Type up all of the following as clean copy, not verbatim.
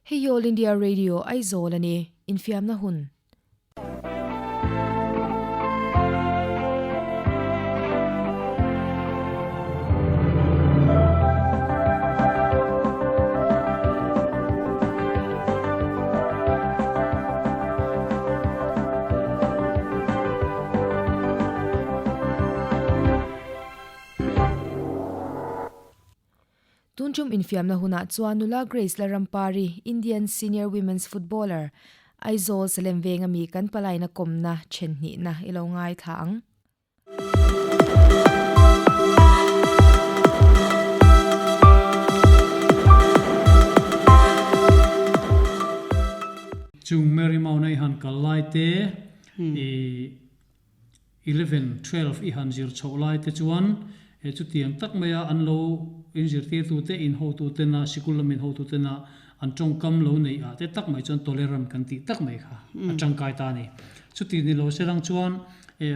Hei hi All India Radio, Aizawl a ni. Infiamna hun. Tun tum infiamna hunah chuan nula Grace Lalrampari, Indian senior women's footballer, Aizawl Salem venga mi kan palaina kawmna then hnihna i lo ngaithla ang. Chung Mary Mauna i han kal lai te, i 11, 12 i han zir chhoh lai te chuan chutiang tak maia an lo inzirtirtute, inhotutena, sikul lam inhotutena an tawngkam lo neih ah te tak mai chuan tolerant kan tih tak mai kha a tangkai ta a ni. Chuti ni lo se lang chuan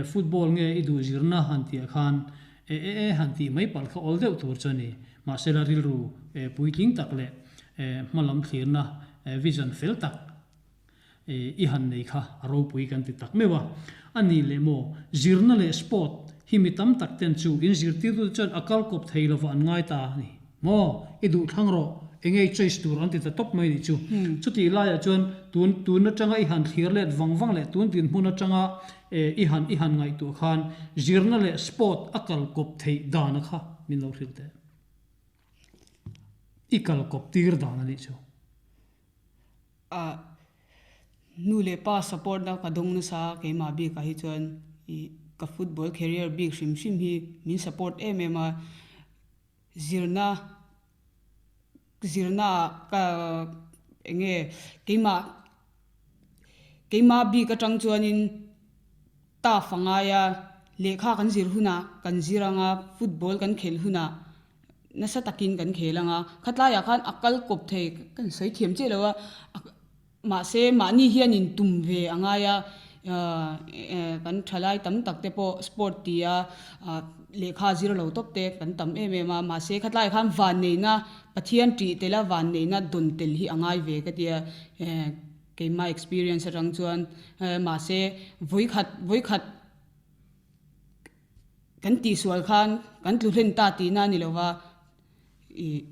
football nge i duh zirna han tih ah khan e e e han tih mai palh kha awl deuh tur chu a ni. Mahse la rilru puitling tak leh hmalam thlirna vision fel tak I han nei kha a ropui kan ti tak meuh a. A nih leh maw, zirna leh sport hi mi tam tak ten chu in zirtirtute chuan a kal kawp thei lova an ngai ta a ni maw? I duh thlang rawh, eng nge i choice tur an ti ta tawp mai nih chu. Chutih laiah chuan tun tun atanga i han thlir let vang vang leh tun dinhmun atanga i han i han ngaihtuah khan zirna leh sport a kal kawp theih dana kha min lo hrilh teh. I kal kawp tir dan a nih chu. A nu leh pa support na ka dawng nasa a keimah bik ah hi chuan ih ka football career bik hrim hrim hi min support em em a zirna zirna ah ka eng nge keimah keimah bik atang chuanin tough a ngai a lehkha kan zir hunah kan zir anga football kan khelh hunah. Nasa takin kan khel ang a, khatlaiah khan a kal kawp thei kan sawi thiam chiah lo a, mahse mahni hian in tum ve a ngai a, kan thalai tam tak te pawh sport tia lehkha zir lo tawp te kan tam em em a, mahse khatlaiah khan vanneihna Pathian tih tel a vanneihna dawn tel hi a ngai ve ka tia keimah experience atang chuan mahse vawikhat vawikhat Kan tihsual khan kan tlu hlen ta tihna a ni lo va, ih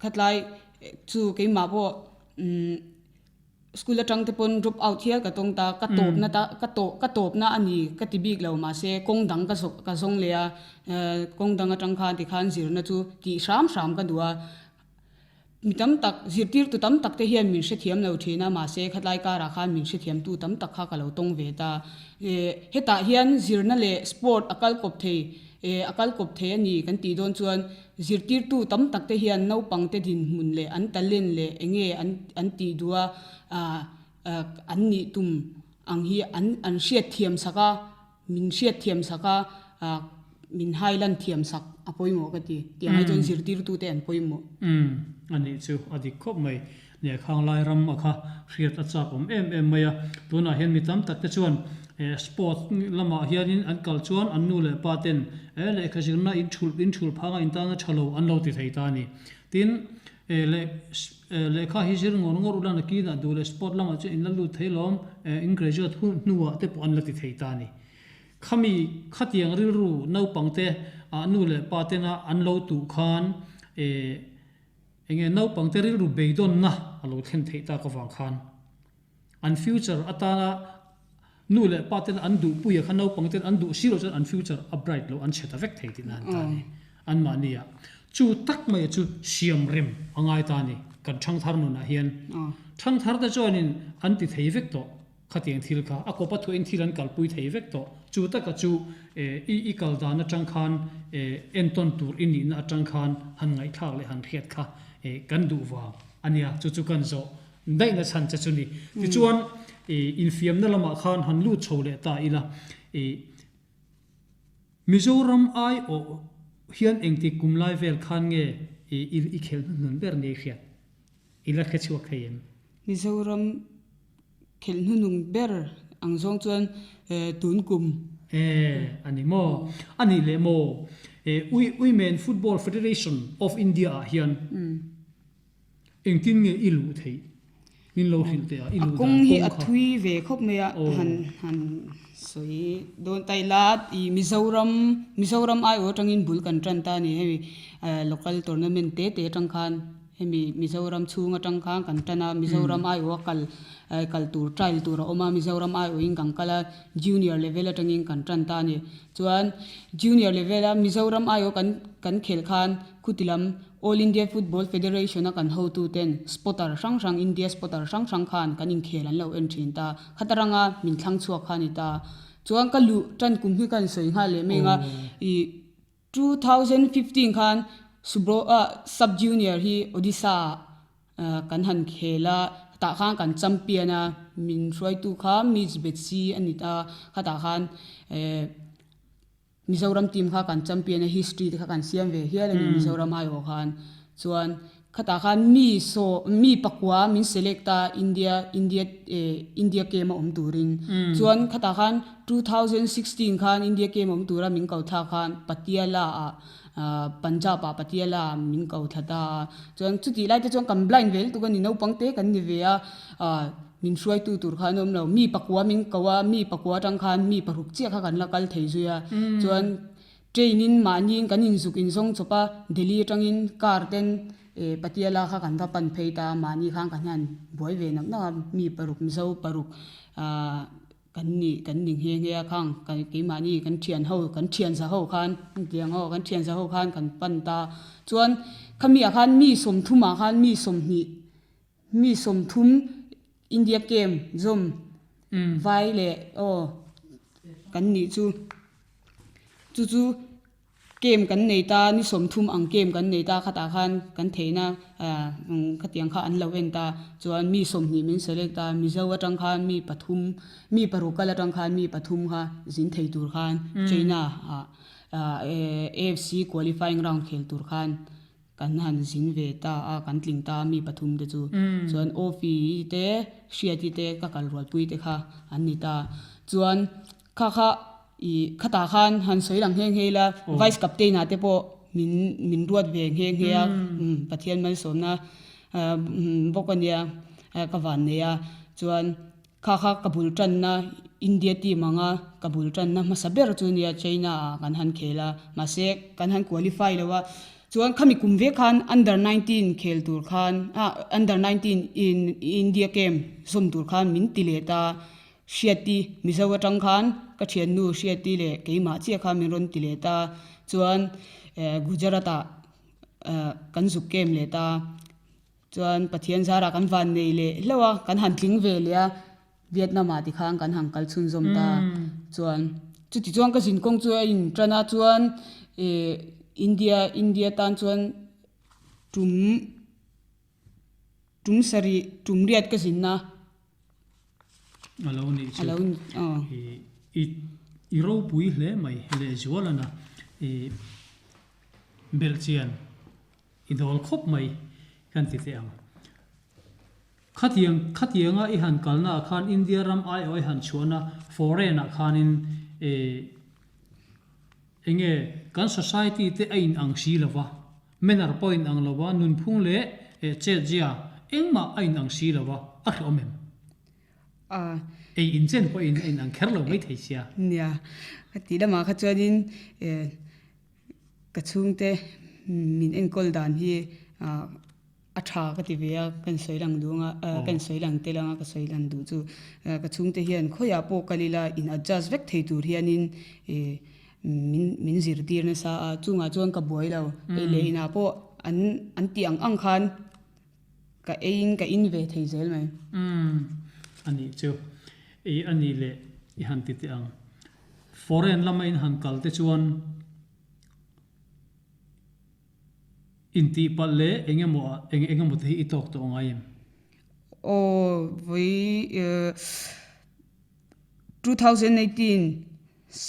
khatlai chu keimah pawh umm school atang te pawn drop out hial ka tawng ta, ka tawpna ta ka tawh ka tawpna a ni ka ti bik lo mahse kawng dang ka zawk ka zawng leh a, kawng dang atang khan tikhan zirna chu tih hram hram ka duh a. Mi tam tak, zirtirtu tam tak te hian min hrethiam lo thin a, mahse khatlai karah khan min hrethiamtu tam tak kha ka lo tawng ve ta. Hetah hian zirna leh sport a kal kawp thei, a kal kawp thei a ni kan tih dawn chuan zirtirtu tam tak te hian naupang te dinhmun leh an talent leh enge an an tih duh a, an nih tum ang hi an an hriatthiam sak a. Min hriat thiam sak a, min hai lan thiam sak a pawimawh ka ti. Tiang ai chuan zirtirtute an pawimawh. Umm, a nih chu a dik khawp mai. Lehkhang lai ram a kha hriat a chak awm em em mai a. Tunah hian mi tam tak te chuan sport lamah hianin an kal chuan an nu leh pa ten lehkha zirna in thulh in thulh phanga in tana tha lo an lo ti thei ta a ni. Tin, lehkha hi zir ngawr ngawr ula nakinah duh leh sport lamah chuan in la lut thei lawm, in graduate hun hnuah te pawh an la ti thei ta a ni. Khami khatiang rilru naupangte ah nu leh pa tena an lo tuh khan enge naupangte rilru beidawnna a lo thlen theih tak avang khan an future atana nu leh pa ten an duh puia kha naupang ten an duh si loh chuan an future a bright loh an chhe ta vek thei tihna an ta a ni. Anmahni ah chu tak mai chu siam rem a ngai ta a ni kan thangthar nunah hian. Thangthar te chuanin an ti thei vek tawh khatiang thil kha a kawp a thuahin thil an kalpui thei vek tawh. Chu taka chu i i kal dan atang khan entawn tur i nihna atang khan han ngaihthlak leh han hriat kha kan duh vang a nia chu chu kan zawh Daihna chhan che chu ni. Tichuan, infiamna lamah khan han lut chho leh ta ila, Mizoram aiawh hian engtik kum lai vel khan nge i khelh hnuhnun ber ni i hriat? I la hre chhuak thei em? Mizoram khelh hnuhnung ber ang zawng chuan tun kum. E, a ni maw? A nih leh maw? Women Football Federation of India ah hian. Engtin nge i luh theih? Min lo hrilh teh a, i A luh dan kawng hi kawng a kha. thui ve khawp mai a, Aw. han han sawi dawn ta ila i Mizoram Mizoram aiawh atangin bul kan tan ta a ni hemi local tournament te te atang khan hemi Mizoram chhung atang khan kan tan a, Mizoram aiawh a kal kal tur trial tur a awm a, Mizoram aiawhin kan kal a, junior level atangin kan tan ta a ni. Chuan junior level a Mizoram aiawh kan kan khelh khan khuti lam All India Football Federation a kan hotu ten spotter hrang hrang India spotter hrang hrang khan kan inkhel an lo en thin ta. Khata ranga min thlang chhuak kha a ni ta. Chuan ka luh tan kum hi ka insawi nghal leh meng a, i 2015 khan Subro ah Sub Junior hi Odisha ah kan han khel a, tah khan kan champion a, min hruaitu kha Miss Betsy a ni ta. Khatah khan eh. Mizoram team kha kan champion a history te kha kan siam ve hial a ni Mizoram aiawh khan chuan khatah khan mi saw mi pakua min select a India India eh India game a awm turin chuan khatah khan 2016 khan India game a awm tura min ko thlak khan Patiala ah ah Punjab ah Patiala ah min ko thla ta a chuan chutih lai te chuan kan blind ve lutuk a ni naupang te kan ni ve a ah. Min hruaitu tur kha an awm lo. Mi pakua min ko a, mi pakua atang khan mi paruk chiah kha kan la kal thei zui a. Chuan train in mahniin kan inzuk inzawng chawp a, Delhi atangin car ten eh Patiala kha kan va pan phei ta a, mahni khan kan hian buai ve nak nak a, mi paruk Mizo paruk ah kan ni kan ni nghe nghe a khang keimahni kan thian ho kan thian za ho khan tiang ho kan thian za ho khan kan pan ta. Chuan khami ah khan mi 30 ah khan mi 20 Mi 30 India camp zawm vai leh aw kan nih chu chu chu camp kan nei ta ni 30 ang camp kan nei ta khatah khan kan theihna ah khatiang kha an lo en ta chuan mi 20 min select ta Mizo atang khan mi pathum mi paruk kal atang khan mi pathum kha zin thei tur khan China ah AFC qualifying round khel tur khan. Kan han zin ve ta a, kan tling ta a mi pathum te chu. Chuan Awfi te, Hriati te ka kal rualpui te kha an ni ta. Chuan kha kha i khatah khan han sawi lang nghe nghe ila, Vice Captain ah te pawh min min ruat ve nghe nghe a, Pathian malsawmna bawk a nia ka van nei a. Chuan Kha kha ka bul tanna India team anga ka bul tanna hmasa ber chu nia China ah kan han khel a, mahse kan han qualify lo a, chuan khami kum vek khan under 19 khel tur khan ah under 19 in India game zawm tur khan min ti let a, Hriati Mizo atang khan ka thiannu Hriati leh keimah chiah khan min rawn ti let a, chuan Gujarat ah kan zuk game let a. Chuan Pathian zarah kan van nei leh hlauh a, kan han tling ve leh a, Vietnam ah tikhan kan han kal chhunzawm ta. Chuan chuti chuan ka zinkawng chu a in tan a, chuan ih India India tan chuan tum tum sarih tum riat ka zin a. A lo nih chu. A lo ni aw. I i ropui hle mai lehzualana i belhchian. I dawl khawp mai kan ti teh ang. Khatiang khatianga i han kalna ah khan India ram aiawh i han chhuahna foreign ah khanin eh enge kan society te a in ang si lova, manner pawh a in ang lova, nunphung leh eh chetzia engmah a in ang si lova a hrehawm em? Ei inchen pawhin a in ang kher lo mai thei sia. Nia, ka tih lamah kha chuanin eh Ka chhungte min enkawl dan hi a tha ka ti ve a, ka insawi lang duh anga, ka insawi lang tel anga ka sawi lang duh chu. Ka chhungte hian khawiah pawh kal ila in adjust vek thei tur hianin min min zirtir nasa a, chungah chuan ka buai lo. Ei leh inah pawh an an tih ang ang khan ka eiin ka in ve thei zel mai. Umm anih chu. Ei anih leh i han ti teh ang. Foreign lama in han kal te chuan intih palh leh eng emaw ah eng eng emaw te hi i tawk tawh ngai em? Aw vawi 2018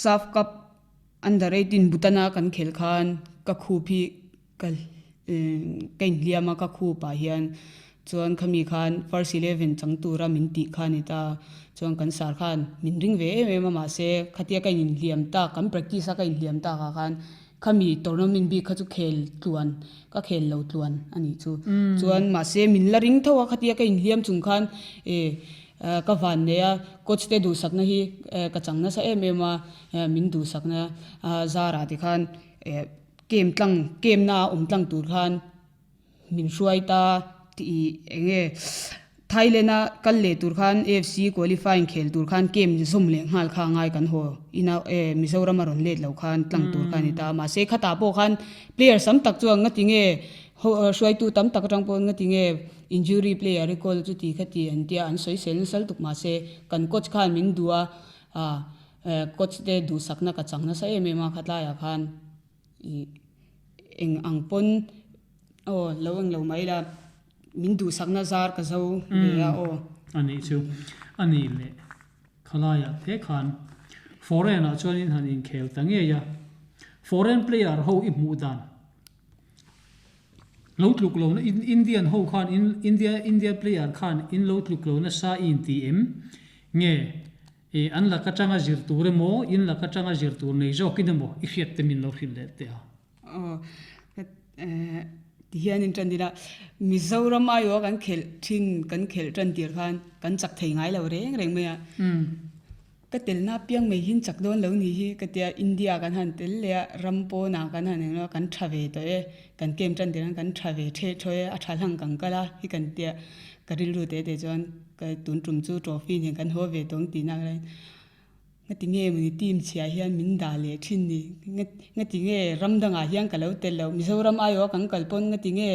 SAF Cup Under 18 Bhutan a kan khel khan ka khup hi Ka ka inhliam a, ka khup ah hian chuan khami khan first eleven chang tura min tih kha a ni ta. Chuan kan sar khan min ring ve em em a mahse khatia ka inhliam tak, kan practice a ka inhliam tak ah khan. Khami tournament bik kha chu khel tluan ka khel lo tluan a nih chu. Chuan mahse min la ring tho a khatia ka inhliam chung khan e ka van nei a coach te duhsakna hi ka chang nasa em em a min duhsakna zarah te khan game tlang game na a awm tlang tur khan Min hruai ta tih eng nge Thailand a kal leh tur khan AFC qualifying khel tur khan game zawm leh nghal kha ngai kan haw ina e Mizoram a rawn let lo khan tlang tur kha a ni ta mahse khatah pawh khan player sam tak chuan nga ti nge hruaitu tam tak atang pawh nga ti nge injury player i kawl chuti khati an tia an sawi sel nasal tuk mahse kan coach khan min duh a coach te duhsakna ka chang nasa em em a khatlaiah khan ih eng ang pawn aw lo eng lo mai la min duhsakna zar ka zo ve a aw. A nih chu a nih leh khalaiah te khan foreign ah chuan in han inkhel ta ngei a, foreign player ho i hmuh dan lo tluk lo na Indian ho khan India India player khan in lo tluk lo nasa i inti em nge I an lak atanga zir tur emaw, in lak atanga zir tur nei zawkin emaw i hriat te min lo hrilh leh teh a. Aw, ti hian in tan ila, Mizoram aiawh kan khelh thin, kan khelh tan tir khan kan chak thei ngai lo reng reng mai a. Ka telna apiang mai hi chak dawn lo ni hi ka tia, India kan han tel leh a, ram pawnah kan han eng a, kan tha ve tawh e, kan camp tan tir khan kan tha ve theh thaw e, a tha hlang kan kal a hi kan tia, ka rilru teh teh chuan Ka tun tum chu trophy nen kan haw ve tawng tih nak lai ngati nge mawni team chhia hian min dah leh thin ni ngati nge ram dangah hian ka lo tel loh Mizoram aiawh a kan kal pawn ngati nge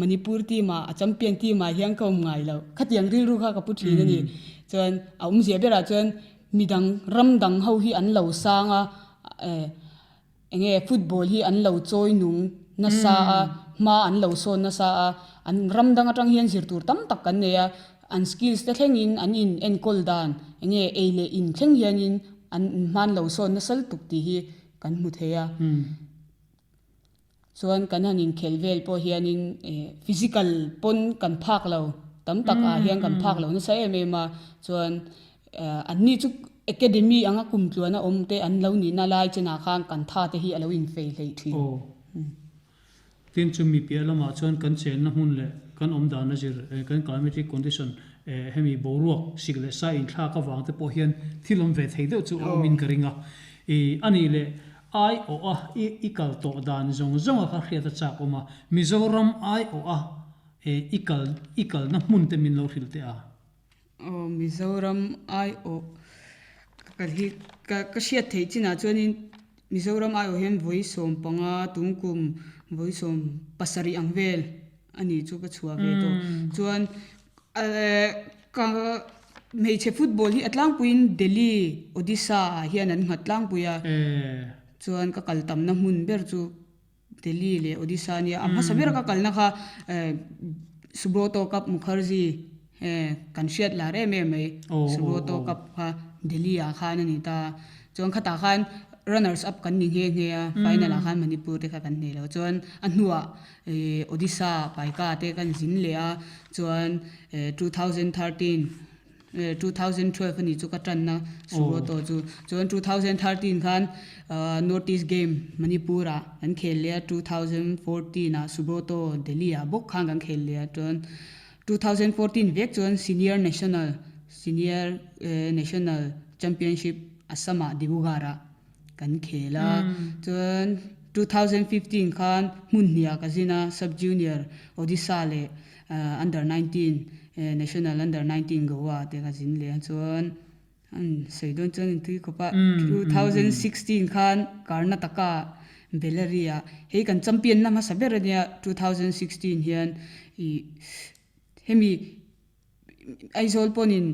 Manipur team ah a champion team ah hian ka awm ngai loh khatiang rilru kha ka pu thin a ni chuan a awmzia berah chuan midang ram dang ho hi an lo sang a eh Enge football hi an lo chawi nung nasa a, hma an lo sawn nasa a, an ram dang atang hian zir tur tam tak kan nei a, an skills te thlengin an in enkawl dan enge ei leh in thleng hianin an hma an lo sawn nasa lutuk tih hi kan hmu thei a. Chuan kan han inkhelh vel pawh hianin physical pawn kan phak lo tam tak ah hian kan phak lo nasa em em a, chuan Anni chu Academy anga kum tluana awm te an lo nihna lai chenah khan kan tha te hi a lo infei hleih thin. Aw. Tin chu mi piah lamah chuan kan chenna hmun leh kan awm dana zir kan climatic condition hemi boruak sik leh sa inthlak avang te pawh hian thil awm ve thei deuh chu a awmin ka ring a. I anih leh aiawh a i kal tawh dan zawng zawng a kha hriat a chak awm a. Mizoram aiawh a i kal i kalna hmun te min lo hrilh teh a. Aw Mizoram aiawh ka kal hi ka ka hriat theih chinah chuanin Mizoram aiawh hian vawi 15 tungkum vawi 70 ang vel a nih chu ka chhuah ve tawh. Chuan ka hmeichhe football hi a tlangpuiin Delhi, Odisha ah hian an nghat tlangpui a. Chuan ka kal tamna hmun ber chu Delhi leh Odisha nia a hmasa ber ka kalna kha Subroto Cup Mukherjee kan hriat lar em em mai Subroto Cup kha Delhi ah khan a ni ta chuan khatah khan runners up kan ni nghe nghe a final ah khan Manipur te kha kan hneh lo chuan a hnuah Odisha Paika te kan zin leh a chuan 2013 2012 a nih chu ka tanna Suroto chu. Chuan 2013 khan North East Game Manipur ah kan khel leh a, 2014 ah Suroto Delhi ah bawk khan kan khel leh a. Chuan 2014 vek chuan Senior National Senior National Championship Assam ah Dibrugarh ah kan khel a. Chuan 2015 khan hmun hnih ah ka zin a, Sub Junior Odisha leh Under 19 National Under 19 Goa te ka zin leh a chuan an sawi dawn chuan in tui khawp a 2016 khan Karnataka Bellary ah hei kan champion na hmasa ber ania 2016 hian ih hemi Aizawl pawnin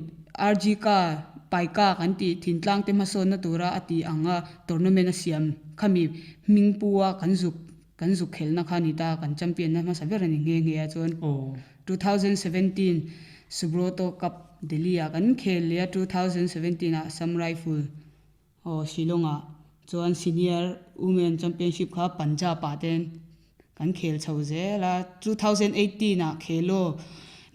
RGK Paika kan tih thintlang te hmasawnna tura a tih ang a tournament a siam khami hming pu a kan zuk kan zuk khelhna kha a ni ta kan champion na hmasa ber a ni nghe nghe a chuan 2017 Subroto Cup Delhi ah kan khel leh a 2017 ah Assam Rifle Aw Shillong ah chuan Senior Women Championship kha Punjab ah ten kan khel chho zel a, 2018 ah Khelo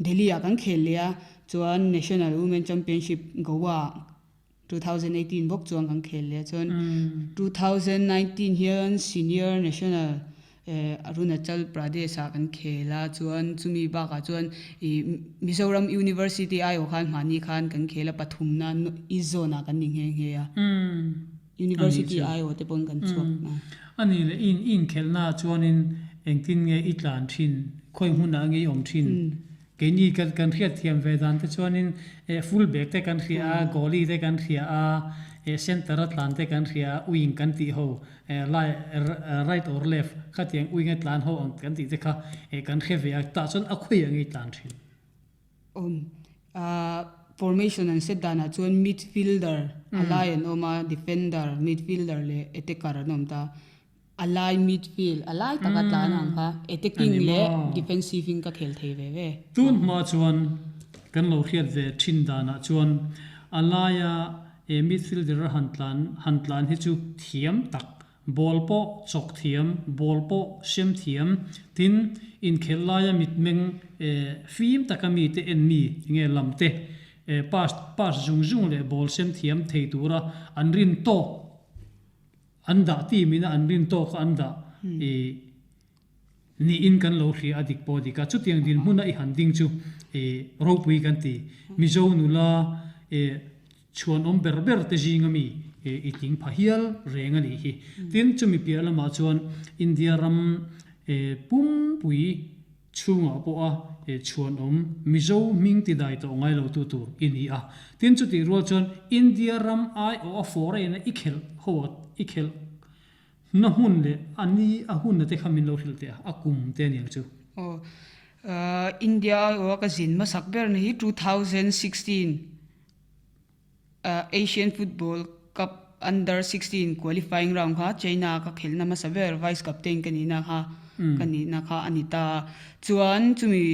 Delhi ah kan khel leh a, chuan National Women Championship Goa ah. 2018 bawk chuan kan khel leh a chuan 2019 hian senior national Arunachal Pradesh ah kan khel a chuan chumi bakah chuan ih Mizoram University aiawh khan hmahni khan kan khel a pathumna East Zone ah kan ni nghe nghe a University aiawh te pawn kan chhuak a. A nih leh i inkhelhna ah chuanin engtin nge i tlan thin, khawi hmunah nge i awm thin? Keini kan kan hriatthiam ve dan te chuanin eh full back te kan hria a, goalie te kan hria a, eh center a tlan te kan hria a, wing kan tih ho eh lai right or left khatiang wing a tlan ho ang kan tih te kha eh kan hre ve a, tah chuan a khawi ang i tlan thin. Awm ah formation an set danah chuan midfielder a lai an awm a, defender, midfielder leh attacker an awm ta. A lai midfield, a lai taka tlan ang kha attacking leh defensive in ka khel thei ve ve. Tun hma chuan kan lo hriat ve thin danah chuan a laia midfielder a han tlan han tlan hi chu thiam tak, ball pawh chawk thiam, ball pawh sem thiam, tin inkhelh laia mitmeng fim taka mite en mi nge lam te pass pass zung zung leh ball sem thiam thei tura an rin tawk An dah team ina an rin tawk a an dah i niin kan lo hria a dik pawh a dik a. Chutiang dinhmuna i han ding chu i ropui kan ti. Mizo nula i chhuanawm ber ber te zinga mi i tling pha hial reng a nih hi. Tin, chumi piah lamah chuan India ram pumpui Chhungah pawha chhuanawm Mizo hming ti dai tawh ngai lo tu tur i ni a. Tin chutih rual chuan India ram aiawh a foreign a i khelh ho a i khelh na hmun leh a ni a hunna te kha min lo hrilh teh a, a kum te aniang chu. Aw, India aiawh a ka zin hmasak ber na hi 2016. Asian Football Cup Under 16 qualifying round kha China ka khelhna hmasa ber vice captain ka nihna kha ka nihna kha a ni ta a. Chuan chumi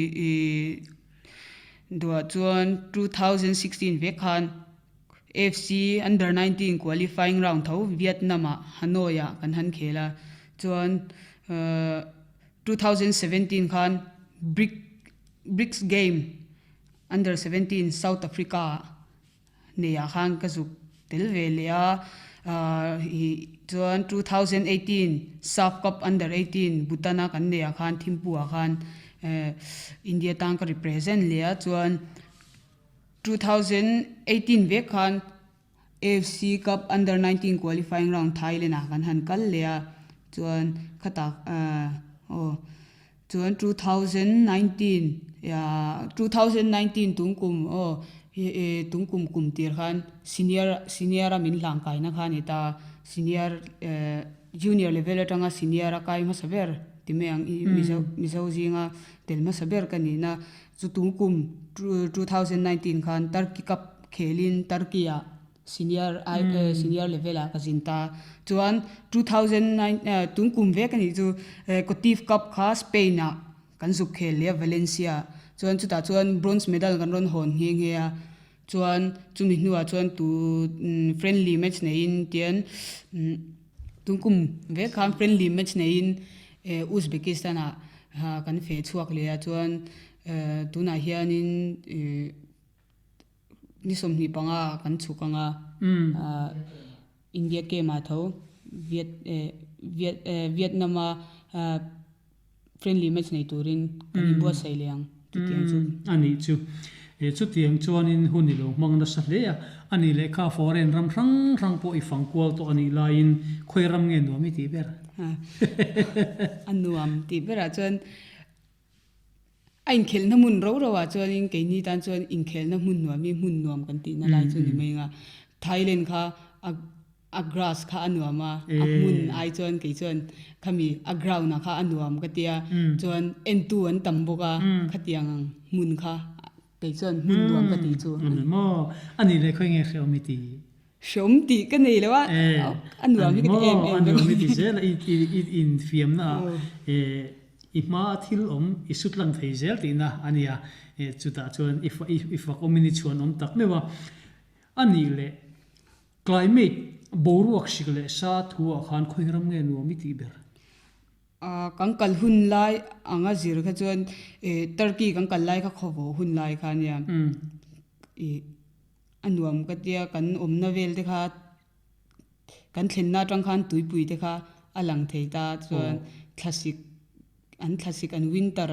duah chuan 2016 vek khan AFC Under 19 qualifying round tho Vietnam ah Hanoi ah kan han khel a. Chuan 2017 khan Bric Brics Game Under 17 South Africa neiah khan ka zuk tel ve leh a, ih chuan 2018 SAFF Cup Under 18 Bhutan a kan neiah khan Thimphu ah khan India tan ka represent leh a, chuan 2018 vek khan AFC Cup Under 19 qualifying round Thailand ah kan han kal leh a, chuan khatah aw. Chuan 2019 2019 tungkum aw tungkum kum tir khan senior senior a min hlang kaina kha a ni ta senior junior level atanga senior a kai hmasa ber ti mai ang i mizo mizo zinga tel hmasa ber ka nihna chu tungkum 2019 khan Turkey cup khelin Turkey ah Senior ai senior level ah ka zin ta. Chuan 2009 tun kum vek a nih chu Cotif Cup kha Spain ah kan zuk khel leh a Valencia ah. Chuan chutah chuan bronze medal kan rawn hawn nghe nghe a. Chuan chumi hnuah chuan tu friendly match neiin tian tun kum vek khan friendly match neiin Uzbekistan ah kan feh chhuak leh a. Chuan tunah hianin Ni 25 kan chhuk ang a, India game ah tho Viet Viet Vietnam a friendly match nei turin kan inbuatsaih leh ang chutiang chu. A nih chu. Chutiang chuanin hun i lo hmang nasa hle a, a nih leh kha foreign ram hrang hrang pawh i fang kual tawh a nih laiin khawi ram nge nuam i tih ber? A nuam tih berah chuan A inkhelhna hmun ro ro ah chuanin keini tan chuan inkhelhna hmun nuam hi hmun nuam kan tihna lai chu ni mai ang a. Thailand kha a a grass kha a nuam a, a hmun ai chuan kei chuan khami a ground ah kha a nuam ka tia chuan entu an tam bawk a, khatiang ang hmun kha kei chuan hmun nuam ka tih chu. A ni maw? A nih leh khawi nge hrehawm i ti? Hrehawm tih ka nei lo a, a nuam hi ka ti em em A nuam hi ti zel a, i infiamna ah i hma a thil awm i sut lang thei zel tihna a nia, chutah chuan i fak awmin i chhuan awm tak meuh a. A nih leh climate boruak hrik leh sa thu ah khan khawi ram nge nuam i tih ber? Kan kal hun lai anga zir kha chuan Turkey kan kal lai kha khawvawh hun lai kha ania. a nuam ka tia kan awmna vel te kha kan thlenna atang khan tuipui te kha a lang thei ta chuan thlasik an thlasik an winter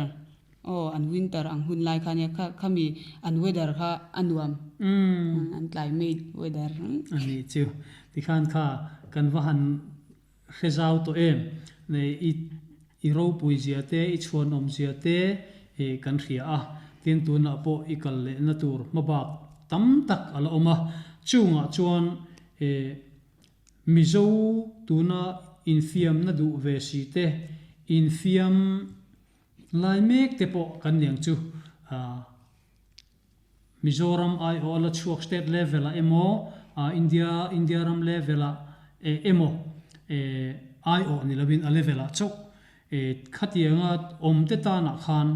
aw an winter ang hun lai kha nia kha khami an weather kha a nuam an climate weather. A nih chu tikhan kha kan va han Hre zau tawh em? Nei i i ropui zia te, i chhuanawm zia te kan hria a, tin tunah pawh i kal lehna tur hmabak tam tak a la awm a, chungah chuan Mizo tuna infiamna duh ve si te, infiam lai mek te pawh kan niang chu. Mizoram aiawh a la chhuak state level ah emaw India India ram level ah emaw aiawh ni lovin a level ah chauh khatianga awm te tanah khan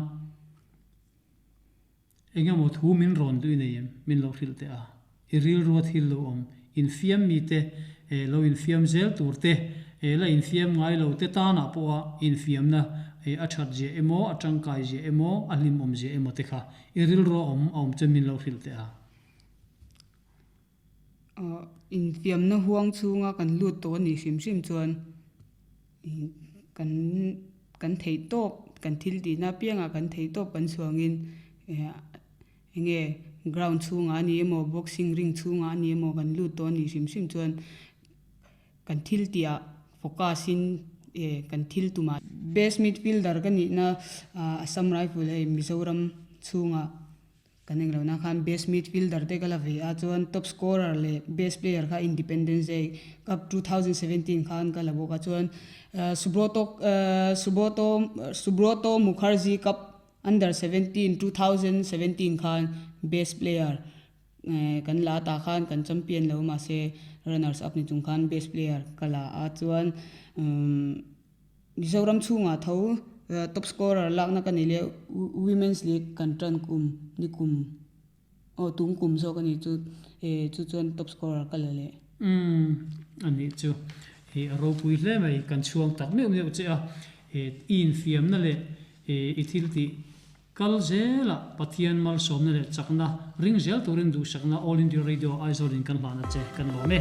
engemaw thu min rawn duh i nei em min lo hrilh teh a. I rilrua thil lo awm infiam mite lo infiam zel tur te, la infiam ngai lo te tanah pawha infiamna a that zia emaw, a tangkai zia emaw, a hlimawm zia emaw te kha i rilrua awm a awm chuan min lo hrilh teh a. Infiamna huang chhunga kan lut tawh a nih hrim hrim chuan kan kan theih tawp, kan thil tihna apiangah kan theih tawp kan chhuangin Enge ground chhungah a ni emaw boxing ring chhungah a ni emaw kan lut tawh a nih hrim hrim chuan kan thil tih ah focus in eh kan thil tumah best midfielder ka nihna ah Assam Rifle hei Mizoram chhungah kan eng lohna khan best midfielder te ka la ve a chuan top scorer leh best player kha Independence Day cup 2017 khan ka la bawk a chuan Subroto Subroto Subroto Mukherjee cup Under 17, 2017 khan best player kan la ta khan kan champion lo mahse runners up ni chung khan best player ka la a chuan Mizoram chhungah tho top scorer lakna ka nei leh Women's League kan tan kum ni kum aw tum kum zawk a ni chu chu chuan top scorer ka la leh. Umm a nih chu i a ropui hle mai kan chhuang tak meuh meuh che a i infiamna leh I thil tih kal zelah Pathian malsawmna leh chakna ring zel turin duhsakna All India Radio Aizawl in kan hlan a che kan lawm e.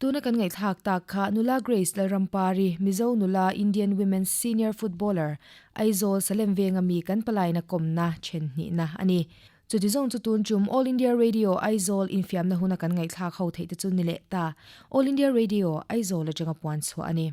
Tuna kan ngaihthlak tak kha Nula Grace Lalrampari, Mizo nula Indian Women's Senior Footballer, Aizawl Salem Venga mi kan palaina kawmna then hnihna a ni. Chuti zawng chu tun tum All India Radio Aizawl infiamna huna kan ngaihthlak ho theih te chu ni leh ta. All India Radio Aizawl atanga puan chhuah a ni.